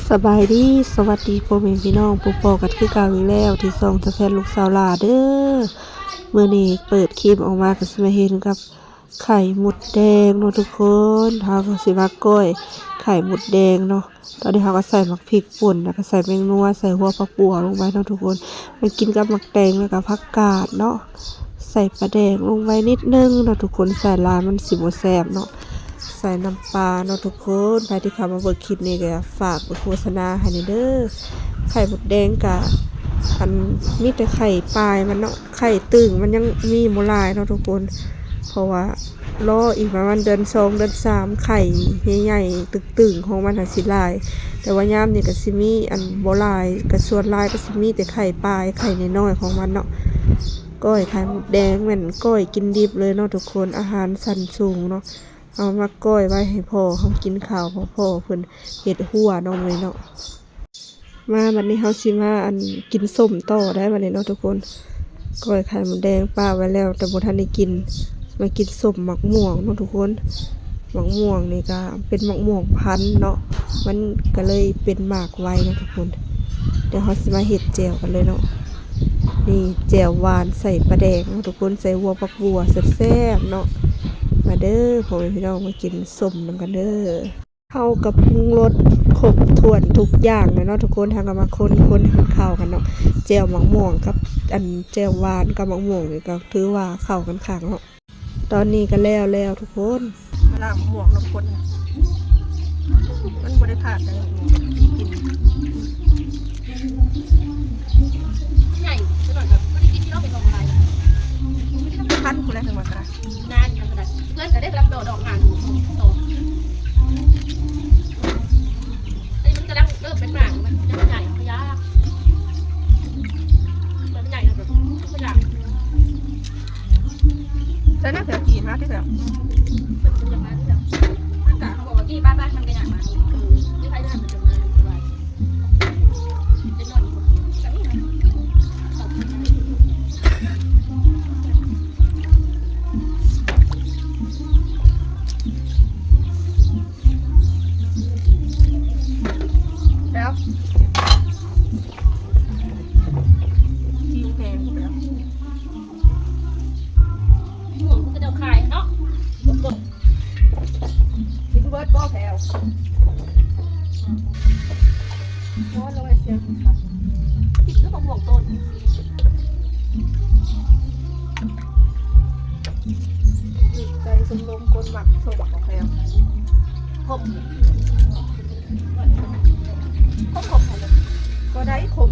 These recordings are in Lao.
ສະບາຍດີ ສະຫວັດດີພໍ່ແມ່ພີ່ນ້ອງ ພົບພໍ້ກັນຄືເກົ່າອີກແລ້ວ ທີ່ຊ່ອງສາວແພດລູກສາວຫຼ້າເດີ. ມື້ນີ້ເປີດຄລິບອອກມາກໍຊິມາເຫັນກັບໄຂ່ມົດແດງເນາະທຸກຄົນ. ເຮົາກໍຊິມາກ້ອຍໄຂ່ມົດແດງເນາະ. ຕອນນີ້ເຮົາກໍໃສ່ໝາກພິກປົ່ນ ແລ້ວກໍໃສ່ແປ້ງນົວ ໃສ່ຫົວຜັກບົວລົງໄປເນາະທຸກຄົນ. ມາກິນກັບໝາກແຕງ ແລ້ວກໍຜັກກາດເນາະ. ໃສ່ປາແດກລົງໄປນິດໜຶ່ງເນາະທຸກຄົນ ໃສ່ຫຼາຍມັນຊິບໍ່ແຊບເນາະ. ໃສ່ນ້ຳປາເນາະທຸກຄົນ. ໃຜທີ່ເຂົ້າມາເບິ່ງຄລິບນີ້ກໍຝາກໂຄສະນາໃຫ້ແດ່ເດີ. ໄຂ່ມົດແດງກະ ອັນ ມີແຕ່ໄຂ່ປາຍມັນເນາະ ໄຂ່ຕຶ່ງມັນຍັງມີບໍ່ຫຼາຍເນາະທຸກຄົນ ເພາະວ່າລໍອີກປະມານເດືອນສອງເດືອນສາມ ໄຂ່ໃຫຍ່ໆຕຶ່ງໆຂອງມັນຫາຊິຫຼາຍ. ແຕ່ວ່າຍາມນີ້ກໍຊິມີອັນບໍ່ຫຼາຍ ກໍສ່ວນຫຼາຍກໍຊິມີແຕ່ໄຂ່ປາຍ ໄຂ່ນ້ອຍໆຂອງມັນເນາະ. ກ້ອຍໄຂ່ມົດແດງແມ່ນກ້ອຍກິນດິບເລີຍເນາະທຸກຄົນ ອາຫານຊັ້ນສູງເນາະ. ເອົາມາກ້ອຍໄວ້ໃຫ້ພໍ່ເຮົາກິນຂ້າວ ເພາະພໍ່ເພິ່ນເຮັດຮົ້ວເນາະມື້ນີ້ເນາະ. ມາບັດນີ້ເຮົາຊິມາ ອັນ ກິນສົ້ມຕໍ່ໄດ້ບັດນີ້ເນາະທຸກຄົນ. ກ້ອຍໄຂ່ມົດແດງປະໄວ້ແລ້ວ ແຕ່ບໍ່ທັນໄດ້ກິນ. ມາກິນສົ້ມໝາກມ່ວງເນາະທຸກຄົນ. ໝາກມ່ວງນີ້ກະເປັນໝາກມ່ວງພັນເນາະ ມັນກະເລີຍເປັນໝາກໄວເນາະທຸກຄົນ. ດຽວເຮົາຊິມາເຮັດແຈ່ວກັນເລີຍເນາະ. ນີ້ແຈ່ວຫວານໃສ່ປາແດກເນາະທຸກຄົນ ໃສ່ຫົວຜັກບົວແຊບໆເນາະ. ມາເດີພໍ່ແມ່ພີ່ນ້ອງ ມາກິນສົ້ມນຳກັນເດີ. ເຮົາກໍປຸງລົດຄົບຖ້ວນທຸກຢ່າງແລ້ວເນາະທຸກຄົນ. ເຮົາກໍມາຄົນໆໃຫ້ມັນເຂົ້າກັນເນາະ. ແຈ່ວໝາກມ່ວງກັບ ອັນ ແຈ່ວຫວານກັບໝາກມ່ວງນີ້ກໍຖືວ່າເຂົ້າກັນຄັກເນາະ. ຕອນນີ້ກໍແລ້ວແລ້ວທຸກຄົນ. ມາລ້າງໝາກມ່ວງເນາະທຸກຄົນ ມັນບໍ່ໄດ້ພາດໃດ ກິນ ໃຫຍ່ ພັນພຸ້ນແຫຼະ ເຖິງວ່າກໍໄດ້ ນານຍັງກໍໄດ້ ເພື່ອນກໍໄດ້ຮັບດອກ ດອກງານ ດອກ ອັນນີ້ມັນກຳລັງເລີ່ມເປັນໝາກ ມັນຍັງບໍ່ໃຫຍ່ ມັນຍາກ ມັນໃຫຍ່ແລ້ວກໍບໍ່ຢາກ ໃສ່ນ້ຳແຂງກີ່ມາຕິແລ້ວ ມັນຢາກມາຕິແລ້ວ ມັນກະ ເຂົາບອກວ່າກີ່ ໄປໆ ມັນກໍຢາກມາ ເອີ ມີໃຜຢາກມັນຈະມາ ເປັນໜ້ອຍ ແລ້ວ ຫິວແຮງ ໝວກເຂົາເຈົ້າຂາຍເນາະ ກິນເບິດບໍ່ແພວ ຮ້ອນແລ້ວໄວ້ເຊຍ ກິນຄືໝາກມ່ວງຕົ້ນ ໃຈຊົມລົມຄົນມັກສົ້ມຂອງແພວ ຂົມ ຂົມໆ ກໍໄດ້ຂົມ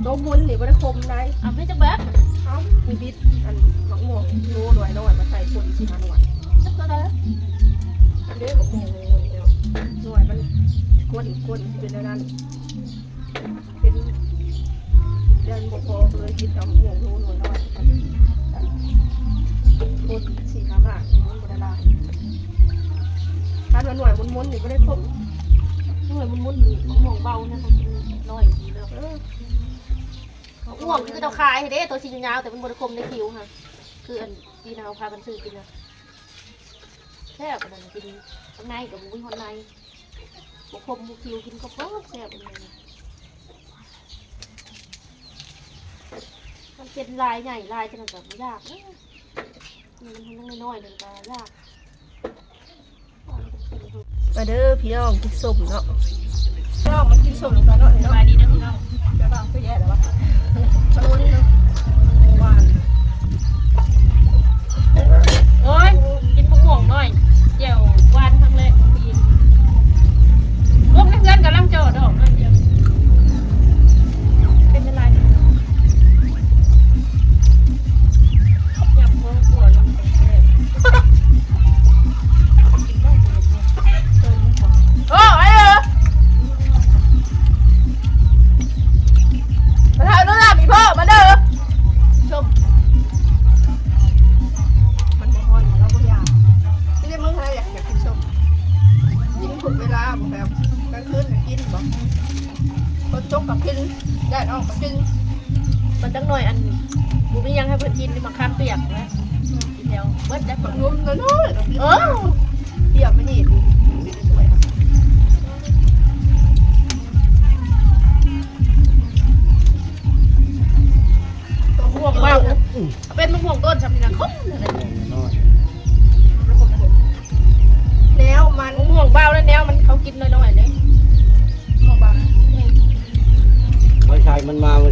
ໂຕມົນນີ້ບໍ່ໄດ້ຂົມໃດ ເອົາ ມີຈັກແບບ ເອົາ ມີບິດ ອັນ ໝາກມ່ວງໂລໜ່ວຍນ້ອຍມາໃສ່ຄົນຊິມາໜ່ວຍ ຈັກໂຕໃດ ເດ້ ໝາກມ່ວງໂລໜ່ວຍ ໜ່ວຍມັນກົນໆ ເປັນແນວນັ້ນ ເປັນ ຢ້ານບໍ່ພໍ ກໍເລີຍຄິດເອົາໝວກໂລໜ່ວຍນ້ອຍ ຄົນສີ່ຫ້າໝາກ ມັນບໍ່ໄດ້ຫຼາຍ ຄັນວ່າໜ່ວຍມົນໆນີ້ບໍ່ໄດ້ຄົມ ໜ່ວຍມົນໆນີ້ໝວກເບົານະ ເຂົາກິນນ້ອຍດີເນາະ ເອີ ໝວກທີ່ເຂົາເຈົ້າຂາຍຫັ້ນເດ້ ໂຕສີຍາວໆ ແຕ່ມັນບໍ່ໄດ້ຄົມໃນຜິວຫັ້ນ ຄືອັນປີນາເຮົາພາກັນຊື້ກິນນະ ແຊບ ອັນນັ້ນກິນ ຂ້າງໃນກໍບໍ່ມີຮອດໃນ ບໍ່ຂົມບໍ່ຂິວ ກິນກໍແຊບ ອັນນີ້ ມັນເປັນລາຍໃຫຍ່ລາຍຈັ່ງນັ້ນກໍບໍ່ຢາກເດ້ ມັນຍັງນ້ອຍໆ ມັນກໍຢາກ ມາເດີພີ່ນ້ອງ ກິນສົ້ມເນາະ ພີ່ນ້ອງ ມາກິນສົ້ມນຳກັນເນາະ ສະບາຍດີເດີພີ່ນ້ອງ ຈະວ່າຄືແຍ່ແລ້ວວະ ສະຫຼຸນເນາະ ຫວານ ໂອ້ຍ ກິນໝາກມ່ວງໜ້ອຍ ແຈ່ວຫວານຄັ້ງແລກຂອງປີ ພວກໃນເຮືອນກຳລັງເຈາະດອກໜ້ອຍດຽວ ເປັນເວລາ ໂອ້ ໄປເດີ ໄປຫາໂນລາມີພໍ່ມາເດີ ຊົມ ມັນບໍ່ຮ້ອນ ລາວບໍ່ຢາກ ມີແຕ່ມື້ຫັ້ນລະຢາກ ຢາກກິນສົ້ມ ກິນທຸກເວລາ ບໍ່ແບບ ກາງຄືນກໍກິນ ບໍ່ ຝົນຕົກກໍກິນ ແດດອອກກໍກິນ ມັນຈັກໜ້ອຍ ອັນ ບໍ່ມີຫຍັງໃຫ້ເພິ່ນກິນ ໝາກຂາມປຽກນະ ກິນແລ້ວເບິດໄດ້ ບັກນົມນ້ອຍໆ ເອີ ປຽກມັນນີ້ ເປັນຖ້ວຍ ເປັນຖ້ວຍ ເປັນຖ້ວຍ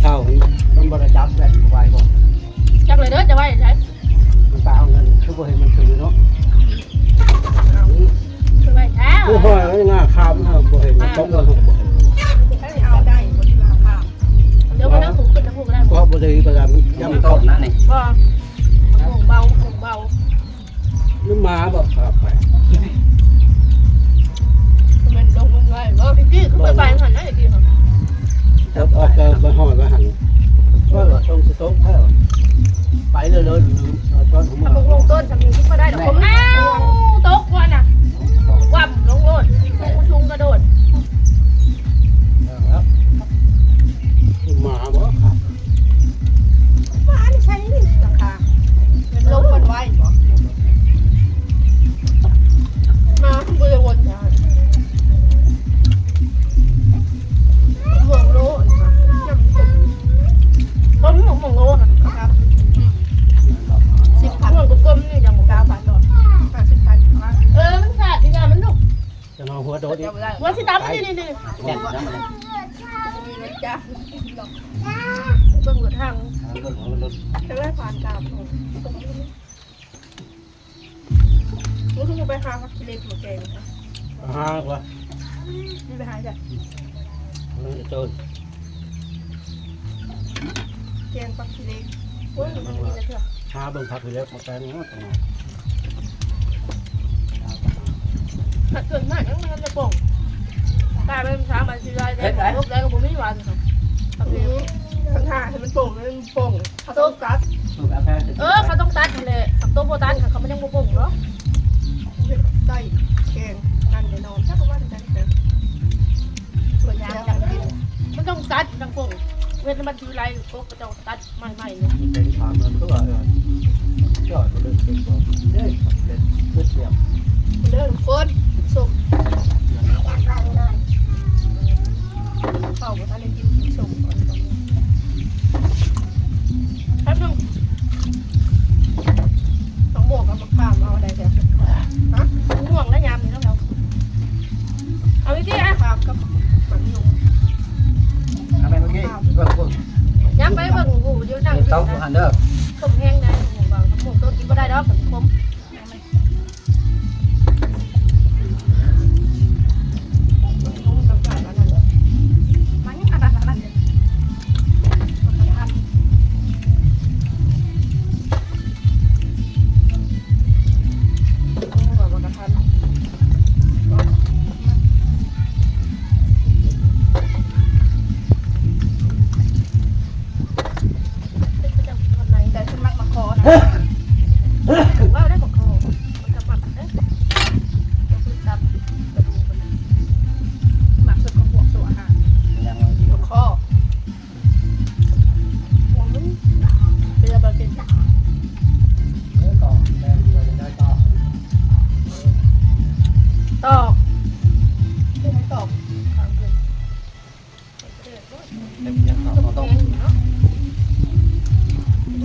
ເຂົາມັນບໍ່ໄດ້ຈັບແບບໄວ້ບໍ່? ຈັກເລີຍເດີ ຈະໄວ້ໃສ? ມັນໄປເອົາເງິນ ຄືບໍ່ເຫັນມັນຖືເນາະ. ເອົາ ຄືໄວ້ແທ້ ຄືຫ້ອຍໄວ້ໜ້າຄາມ ເຮົາບໍ່ເຫັນມັນຕົກ ເຮົາກໍບໍ່ເຫັນ. ເອົາໄດ້ບໍ່ ທີ່ວ່າຄາມ ເດີ ມານັ່ງຜູ້ຂຶ້ນນຳຜູ້ກໍໄດ້ ເພາະບໍ່ໄດ້ ບໍ່ໄດ້ ມັນຍັງຕົກນະນີ້ ບໍ່ ຂອງເບົາ ຂອງເບົາ. ຫຼືໝາບໍ່ພາໄປ? ແມ່ນລົງມັນໄວ້ບໍ່? ຕະກີ້ຄືໄປ ໄປຫັ້ນນະ ຕະກີ້ຫັ້ນ ເອີ ອອກໄປ ໄປຮອດໄວ້ຫັ້ນ ເອີ ຕົງສະຕົກແທ້ ໄປເລີຍໆ ເອີ ຕອນຫົວ ຖ້າບໍ່ລົງຕົ້ນ ສຳເນີຄິດບໍ່ໄດ້ດອກ. ແມ່ນ ອ້າວ ຕົກວ່ານະ ຫວັບລົງໂລດ ສູງກະໂດດ. ເອີ ໝາບໍ່ຄັບ? ໝານີ້ໃສ່ນີ້ລະຄ່ະ ມັນລົງມັນໄວ້ບໍ່? ມາຄືບໍ່ໄດ້ວົນ ເມືອງໂລ ຕົ້ມໝາກມ່ວງໂລນະ ສິບພັນ ເມືອງກໍຕົ້ມນີ້ ຍັງບໍ່ ເກົ້າພັນດອກ ຫ້າສິບພັນ ເອີ ມັນສາດທີ່ວ່າມັນລຸກ ຈະເອົາຫົວໂດດ ຫົວຊິຕຳ ນີ້ໆ ແໜ້ນນຳ ເບິ່ງຫົວທາງ ເບິ່ງຫົວລົດ ຈະໄດ້ຜ່ານຕາມ ບໍ່ຮູ້ໄປຫາຜັກຂີ້ເຫຼັກມາແກງ ຫາກວ່າ ໄປຫາຈ້ະ ເອີ ໂຕ ແກງຜັກຂີ້ເຫຼັກ ໂອ້ຍ ມັນມີແຕ່ເທື່ອ ຫາເບິ່ງຜັກຂີ້ເຫຼັກມາແກງເນາະ. ຖ້າເກີດມາຍັງບໍ່ທັນໄດ້ປົ່ງ ກາຍເປັນສາມອາທິດໄດ້ ເຮັດໄດ້ ບໍ່ໄດ້ກໍບໍ່ມີຫວານ ຄັນຖ້າໃຫ້ມັນປົ່ງ ມັນປ່ງ ເຂົາຕ້ອງຕັດ ເອີ ເຂົາຕ້ອງຕັດຫັ້ນແຫຼະ ຄັນໂຕບໍ່ຕັດ ເຂົາມັນຍັງບໍ່ປົ່ງເນາະ ເຮັດໄດ້ແກງນັ້ນແນ່ນອນ ຈັກວ່າຈັ່ງໃດ ມັນຕ້ອງຕັດຈັ່ງປ່ງ ເຮັດໃຫ້ມັນຖືໄຫຼ ກົກເຂົາເຈົ້າຕັດໃໝ່ໆ ເປັນຖາມເພິ່ນຄືວ່າ ເອີ ເຈົ້າກໍເລີຍເປັນບໍ່ ເດ້ ເປັນຄືສຽບ ເດີທຸກຄົນ ສົມ ເຂົ້າບໍ່ທັນໄດ້ກິນ ກິນສົມກ່ອນ ແປັບໜຶ່ງ ຕ້ອງບວກກັບບັກຂາມເອົາໄດ້ແທ້ ຮະ ມ່ວງແລ້ວຍາມນີ້ເນາະ ເອົາອີກຕິ ອ່ະ ຂາມກັບໝາກຍງ ເອົາແມ່ນເມື່ອກີ້ ເບິ່ງພຸ້ນ ຍ່າງໄປເບິ່ງ ໂອ້ ຢູ່ນັ້ນ ເອົາຢູ່ຫັ້ນເດີ ສົມແຮງໄດ໋ ໝາກມ່ວງຕົ້ນກິນບໍ່ໄດ້ດອກ ມັນຂົມ. ແຕ່ເພິ່ນມັກໝາກຄໍນະ ເວົ້າໄດ້ໝາກຄໍ ມັນກໍມັກເດ້ ກໍຄືຕຳກະດູກມັນນະ ມັກສຸດຂອງພວກໂຕອາຫານ ໝາກຄໍ ຫົວມັນເປັນລະບາເກັນ ເອີ ຕອກ ແມ່ນ ໄດ້ຕອກ ຕອກ ເປັນໄດ້ຕອກ ເປັນຫຍັງເຂົາຕ້ອງ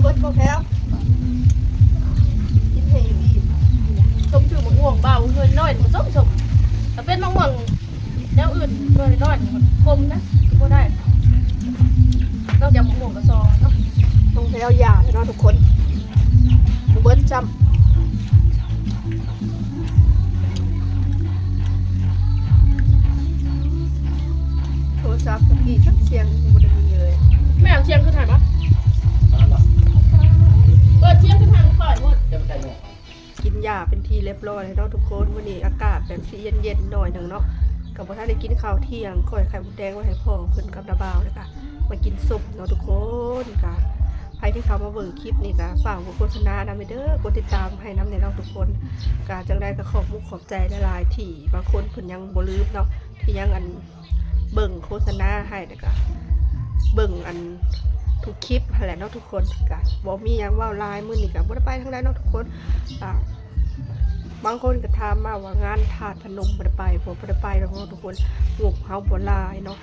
ເບິດບໍ່ແພ້ວ ກິນໃຫ້ອີ່ມ ສົມຊື່ໝາກມ່ວງເບົາ ເງິນນ້ອຍມັນສົມໆ ຖ້າເປັນໝາກມ່ວງແນວອື່ນ ໜ້ອຍໆ ມັນຂົມນະ ກິນບໍ່ໄດ້ ນອກຈາກໝາກມ່ວງກະຊອເນາະ ຕ້ອງແພ້ວຢາເນາະທຸກຄົນ ບໍ່ເບິດຊ້ຳ. ໂທລະສັບຕະກີ້ຈັກສຽງບໍ່ໄດ້ມີເລີຍ ແມ່ນສຽງຄືໄທບໍ່ ເປີດສຽງຄືທາງຂ້ອຍໝົດ ກິນຢາເປັນທີ່ລຽບຮ້ອຍແລ້ວເນາະທຸກຄົນ ມື້ນີ້ອາກາດແບບຊິເຢັນໆ ໜ້ອຍໜຶ່ງເນາະ ກໍບໍ່ທັນໄດ້ກິນເຂົ້າທ່ຽງ ກ້ອຍໄຂ່ມົດແດງໄວ້ໃຫ້ພໍ່ເພິ່ນກັບນ້າບ່າວ ແລ້ວກະ ມາກິນສົມເນາະທຸກຄົນ ກະໃຜທີ່ເຂົ້າມາເບິ່ງຄລິບນີ້ກະຝາກບົດໂຄສະນານຳແດ່ເດີ ກົດຕິດຕາມໃຫ້ນຳແດ່ເນາະທຸກຄົນ ກະຈັ່ງໃດກະຂອບມຸກຂອບໃຈຫຼາຍໆ ທີ່ບາງຄົນເພິ່ນຍັງບໍ່ລືມເນາະ ທີ່ຍັງອັນເບິ່ງໂຄສະນາໃຫ້ ແລ້ວກະເບິ່ງອັນທຸກຄລິບຫັ້ນແຫຼະເນາະທຸກຄົນ ກະບໍ່ມີຫຍັງເວົ້າຫຼາຍ ມື້ນີ້ກະບໍ່ໄດ້ໄປທາງໃດເນາະທຸກຄົນ ກະ ບາງຄົນກໍຖາມມາວ່າງານທາດພະນົມບໍ່ໄດ້ໄປບໍ່? ບໍ່ໄດ້ໄປດອກເນາະທຸກຄົນ ງົບເຮົາບໍ່ຫຼາຍເນາະ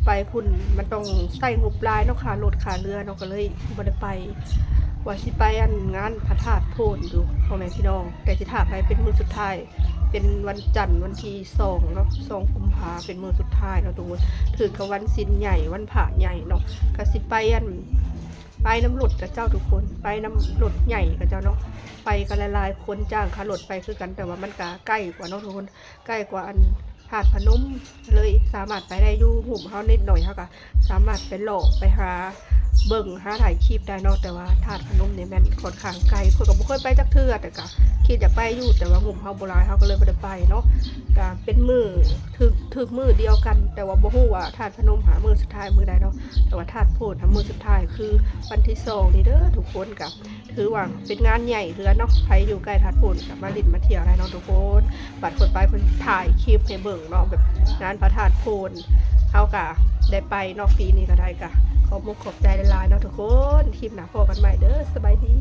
ໄປພຸ້ນມັນຕ້ອງໃຊ້ງົບຫຼາຍເນາະ ຄ່າລົດຄ່າເຮືອເນາະ ກໍເລີຍບໍ່ໄດ້ໄປ ວ່າຊິໄປອັນງານພະທາດໂພນຢູ່ ພໍ່ແມ່ພີ່ນ້ອງ ແຕ່ຊິຖ້າໄປເປັນມື້ສຸດທ້າຍ ເປັນວັນຈັນ ວັນທີສອງເນາະ ສອງກຸມພາ ເປັນມື້ສຸດທ້າຍເນາະທຸກຄົນ ຖືກກັບວັນສິນໃຫຍ່ ວັນພະໃຫຍ່ເນາະ ກະຊິໄປອັນ ໄປນຳລົດຂະເຈົ້າທຸກຄົນ ໄປນຳລົດໃຫຍ່ຂະເຈົ້າເນາະ ໄປກັນຫຼາຍໆຄົນ ຈ້າງຄ່າລົດໄປຄືກັນ ແຕ່ວ່າມັນກະໃກ້ກວ່າເນາະທຸກຄົນ ໃກ້ກວ່າອັນທາດພະນົມ ເລີຍສາມາດໄປໄດ້ຢູ່ ຮຸມເຮົານິດໜ້ອຍ ເຮົາກະສາມາດໄປເລາະໄປຫາເບິ່ງ ຫາຖ່າຍຄລິບໄດ້ເນາະ ແຕ່ວ່າທາດພະນົມນີ້ແມ່ນຂ້ອນຂ້າງໄກ ຂ້ອຍກະບໍ່ເຄີຍໄປຈັກເທື່ອ ແຕ່ກະຄິດຢາກໄປຢູ່ ແຕ່ວ່າງົບເຮົາບໍ່ຫຼາຍ ເຮົາກະເລີຍບໍ່ໄດ້ໄປເນາະ ກະເປັນມື້ ຖືກ ຖືກມື້ດຽວກັນ ແຕ່ວ່າບໍ່ຮູ້ວ່າທາດພະນົມຫາມື້ສຸດທ້າຍມື້ໃດເນາະ ແຕ່ວ່າທາດໂພນຫາມື້ສຸດທ້າຍຄືວັນທີສອງນີ້ເດີທຸກຄົນ ກະຖືວ່າເປັນງານໃຫຍ່ຄືກັນເນາະ ໃຜຢູ່ໃກ້ທາດໂພນກະມາຫຼິ້ນມາທ່ຽວໄດ້ເນາະທຸກຄົນ ບາດຄົນໄປເພິ່ນຖ່າຍຄລິບໃຫ້ເບິ່ງເນາະ ແບບງານພະທາດໂພນ ເຮົາກະໄດ້ໄປເນາະ ປີນີ້ກະໄດ້ ກະຂອບມຸກຂອບໃຈຫຼາຍໆເນາະທຸກຄົນ ຄລິບໜ້າພໍ້ກັນໃໝ່ເດີ ສະບາຍດີ.